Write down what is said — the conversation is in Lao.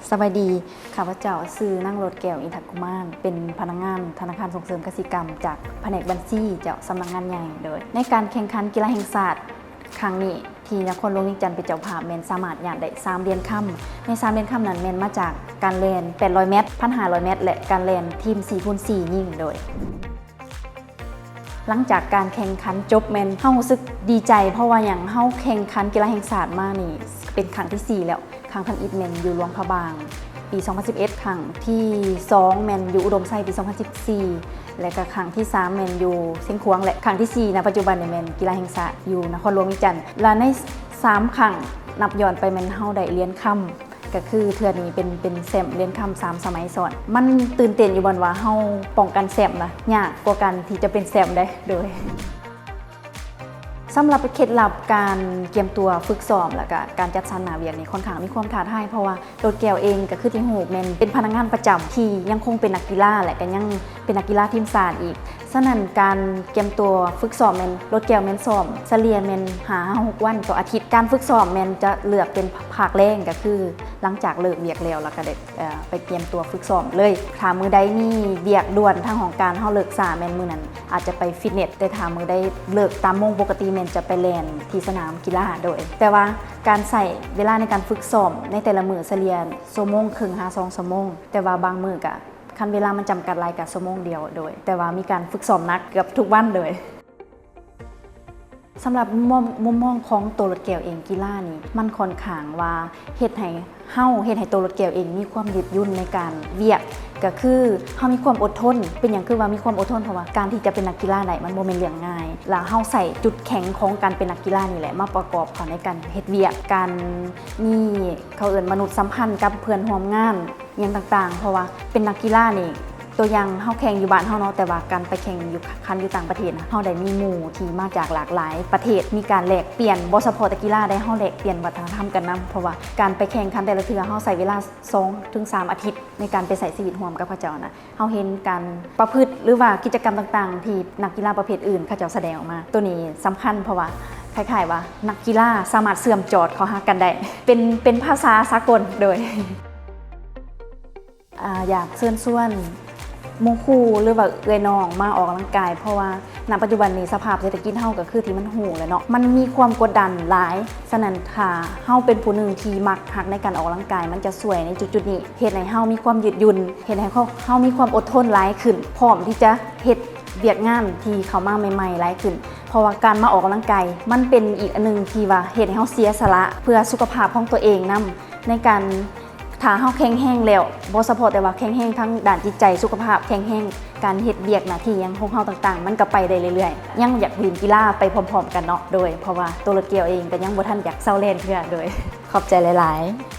ສະບາຍດີ, ຂ້າພະເຈົ້າຊື່ນາງ ໂລດແກ້ວ ອິນທະກຸມານ, ເປັນພະນັກງານທະນາຄານສົ່ງເສີມກະສິກຳ ຈາກພະແນກບັນຊີເຈົ້າ, ສຳນັກງານໃຫຍ່. ໂດຍໃນການແຂ່ງຂັນກິລາແຫ່ງຊາດຄັ້ງນີ້ ທີ່ນະຄອນຫຼວງວຽງຈັນເປັນເຈົ້າພາບ ແມ່ນສາມາດຍາດໄດ້ສາມຫຼຽນຄຳ. ໃນສາມຫຼຽນຄຳນັ້ນແມ່ນມາຈາກການແລ່ນແປດຮ້ອຍແມັດ, ພັນຫ້າຮ້ອຍແມັດ ແລະ ການແລ່ນທີມສີ່ຄູນສີ່ຍິງ. ໂດຍ ຫຼັງຈາກການແຂ່ງຂັນຈົບ ແມ່ນເຮົາຮູ້ສຶກດີໃຈ, ເພາະວ່າຫຍັງ? ເຮົາແຂ່ງຂັນກິລາແຫ່ງຊາດມານີ້ເປັນຄັ້ງທີສີ່ແລ້ວ. ຄັ້ງທຳອິດແມ່ນຢູ່ຫຼວງພະບາງ ປີສອງພັນສິບເອັດ, ຄັ້ງທີສອງແມ່ນຢູ່ອຸດົມໄຊ ປີສອງພັນສິບສີ່ ແລະ ກະຄັ້ງທີສາມແມ່ນຢູ່ຊຽງຂວາງ ແລະ ຄັ້ງທີສີ່ ນະປັດຈຸບັນນີ້ແມ່ນກິລາແຫ່ງຊາດຢູ່ນະຄອນຫຼວງວຽງຈັນ. ແລະ ໃນສາມຄັ້ງ ນັບຍ້ອນໄປແມ່ນເຮົາໄດ້ຫຼຽນຄຳ. ກະຄືເທື່ອນີ້ເປັນ ເປັນແຊ້ມຫຼຽນຄຳສາມສະໄໝຊ້ອນ. ມັນຕື່ນເຕັ້ນຢູ່ບ່ອນວ່າເຮົາປ້ອງກັນແຊ້ມນະ ຍາກກວ່າການທີ່ຈະເປັນແຊ້ມເດ້. ໂດຍ ສຳລັບເຄັດລັບການກຽມຕົວຝຶກຊ້ອມ ແລ້ວກະການຈັດສັນໜ້າວຽກນີ້ ຂ້ອນຂ້າງມີຄວາມທ້າທາຍ, ເພາະວ່າໂລດແກ້ວເອງກະຄືທີ່ຮູ້ ແມ່ນເປັນພະນັກງານປະຈຳທີ່ຍັງຄົງເປັນນັກກິລາ ແລະ ກະຍັງເປັນນັກກິລາທີມຊາດອີກ. ສະນັ້ນການກຽມຕົວຝຶກຊ້ອມແມ່ນ ໂລດແກ້ວແມ່ນຊ້ອມສະເລ່ຍແມ່ນຫ້າຫາຫົກວັນຕໍ່ອາທິດ. ການຝຶກຊ້ອມແມ່ນຈະເລືອກເປັນພາກແລງ, ກະຄືຫຼັງຈາກເລີກວຽກແລ້ວ ແລ້ວກະໄດ້ ເອີ ໄປກຽມຕົວຝຶກຊ້ອມເລີຍ. ຖ້າມື້ໃດມີວຽກດ່ວນທາງຫ້ອງການ ເຮົາເລີກຊ້າ ແມ່ນມື້ນັ້ນອາດຈະໄປຟິດເນັດ, ແຕ່ຖ້າມື້ໃດເລີກຕາມໂມງປົກກະຕິ ແມ່ນຈະໄປແລ່ນທີ່ສະໜາມກິລາ. ໂດຍ ແຕ່ວ່າການໃຊ້ເວລາໃນການຝຶກຊ້ອມໃນແຕ່ລະມື້ສະເລ່ຍຊົ່ວໂມງເຄິ່ງຫາສອງຊົ່ວໂມງ, ແຕ່ວ່າບາງມື້ກະ ຄັນເວລາມັນຈຳກັດຫຼາຍກະຊົ່ວໂມງດຽວ. ໂດຍ ແຕ່ວ່າມີການຝຶກຊ້ອມໜັກເກືອບທຸກວັນ. ໂດຍ ສຳລັບມຸມ ມຸມມອງຂອງໂຕໂລດແກ້ວເອງ, ກິລານີ້ມັນຂ້ອນຂ້າງວ່າເຮັດໃຫ້ເຮົາ ເຮັດໃຫ້ໂຕໂລດແກ້ວເອງມີຄວາມຍືດຫຍຸ່ນໃນການວຽກ, ກະຄືເຮົາມີຄວາມອົດທົນ. ເປັນຫຍັງຄືວ່າມີຄວາມອົດທົນ? ເພາະວ່າການທີ່ຈະເປັນນັກກິລາໄດ້ ມັນບໍ່ແມ່ນເລື່ອງງ່າຍ, ແລ້ວເຮົາໃຊ້ຈຸດແຂງຂອງການເປັນນັກກິລານີ້ແຫຼະ ມາປະກອບເຂົ້າໃນການເຮັດວຽກ, ການມີ ເຂົາເອີ້ນມະນຸດສຳພັນກັບເພື່ອນຮ່ວມງານ ຫຍັງຕ່າງໆ. ເພາະວ່າເປັນນັກກິລານີ້ ຕົວຢ່າງເຮົາແຂ່ງຢູ່ບ້ານເຮົາເນາະ, ແຕ່ວ່າການໄປແຂ່ງຢູ່ ຄັນຢູ່ຕ່າງປະເທດນະ ເຮົາໄດ້ມີໝູ່ທີ່ມາຈາກຫຼາກຫຼາຍປະເທດ, ມີການແລກປ່ຽນ, ບໍ່ສະເພາະແຕ່ກິລາໃດ໋, ເຮົາແລກປ່ຽນວັດທະນະທຳກັນນຳ. ເພາະວ່າການໄປແຂ່ງຂັນແຕ່ລະເທື່ອ ເຮົາໃຊ້ເວລາສອງເຖິງສາມອາທິດໃນການໄປໃຊ້ຊີວິດຮ່ວມກັບເຂົາເຈົ້ານະ. ເຮົາເຫັນການປະພຶດ ຫຼືວ່າກິດຈະກຳຕ່າງໆ ທີ່ນັກກິລາປະເພດອື່ນເຂົາເຈົ້າສະແດງອອກມາ. ໂຕນີ້ສຳຄັນ ເພາະວ່າຄ້າຍໆວ່ານັກກິລາສາມາດເຊື່ອມຈອດເຂົ້າຫາກັນໄດ້ ເປັນ ເປັນພາສາສາກົນ. ໂດຍ ອາ ຢາກເຊີນຊວນໝູ່ຄູ່ ຫຼືວ່າເອື້ອຍນ້ອງມາອອກກຳລັງກາຍ, ເພາະວ່ານະປັດຈຸບັນນີ້ສະພາບເສດຖະກິດເຮົາກະຄືທີ່ມັນຮູ້ແຫຼະເນາະ, ມັນມີຄວາມກົດດັນຫຼາຍ. ສະນັ້ນ ຖ້າເຮົາເປັນຜູ້ໜຶ່ງທີ່ມັກຮັກໃນການອອກກຳລັງກາຍ ມັນຈະຊ່ວຍໃນຈຸດໆນີ້, ເຮັດໃຫ້ເຮົາມີຄວາມຍືດຫຍຸ່ນ, ເຮັດໃຫ້ເຮົາ ເຮົາມີຄວາມອົດທົນຫຼາຍຂຶ້ນ, ພ້ອມທີ່ຈະເຮັດວຽກງານທີ່ເຂົ້າມາໃໝ່ໆຫຼາຍຂຶ້ນ. ເພາະວ່າການມາອອກກຳລັງກາຍ ມັນເປັນອີກອັນໜຶ່ງທີ່ວ່າເຮັດໃຫ້ເຮົາເສຍສະຫຼະເພື່ອສຸຂະພາບຂອງຕົວເອງນຳ, ໃນການ ຖ້າເຮົາແຂງແຮງແລ້ວ ບໍ່ສະເພາະແຕ່ວ່າແຂງແຮງທາງດ້ານຈິດໃຈ, ສຸຂະພາບແຂງແຮງ, ການເຮັດວຽກໜ້າທີ່ຫຍັງຂອງເຮົາຕ່າງໆ ມັນກະໄປໄດ້ເລື້ອຍໆ. ຍັງຢາກຫຼິ້ນກິລາໄປພ້ອມໆກັນເນາະ. ໂດຍ ເພາະວ່າໂຕໂລດແກ້ວເອງກະຍັງບໍ່ທັນຢາກເຊົາແລ່ນເທື່ອ. ໂດຍ ຂອບໃຈຫຼາຍໆ.